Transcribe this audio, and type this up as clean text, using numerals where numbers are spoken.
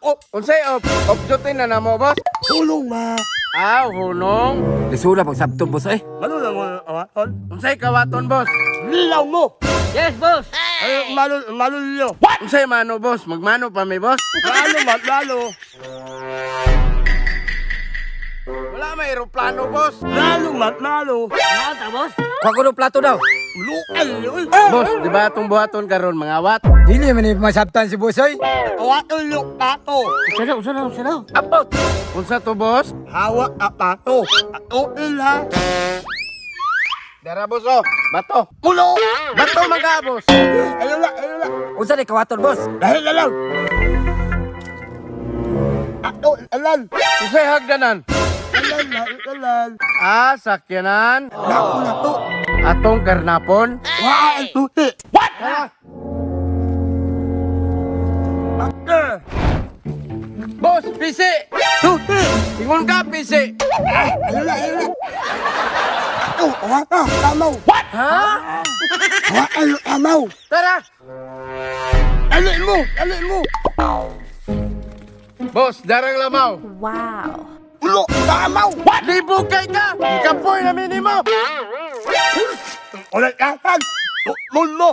Op. Unsay op? Op duty na namo, boss? Tulong ma. Ah, hunong. Lisura pag sabton, boss eh. Malo lang mo awaton. Unsay kawaton, boss? Lilaw mo. Yes, boss. Ay, malo malo. What? Unsay mano, boss? Magmano pa mi, boss? Lalo ma lalo. Wala may eroplano, boss. Lalo ma lalo. Ano ta, boss? Kuha ko ng plato daw. Lual oy. Boss, di ba atong buhaton karon mga wat? Dili man ni masabtan si boss oy. Awaton yung pato. Usa daw, usa daw, usa daw. Apot. Unsa to, boss? Hawak a pato. Ato ila. Dara, boss, oh. Bato. Ulo. Bato mga boss. Ayun la, ayun la. Unsa ni kawaton, boss? Dahil na lang. Ato alal. Unsay hagdanan? Alal na, alal. Ah, sakyanan. Naku na to. Atong karnapon. Wa ang tuti. What? Tara. Eh, Boss, pisi. Tuti. Ingon ka, pisi. Ah, ayun la, ayun la. Ato, awata, tamaw. What? Ha? Hawakan yung tamaw. Tara. Alin mo, alin mo. Boss, darang lamaw. Wow. Ulo, tamaw. What? Libog kay ka. Ikapoy na minimo. Ulit ka, tan. Tukmon mo.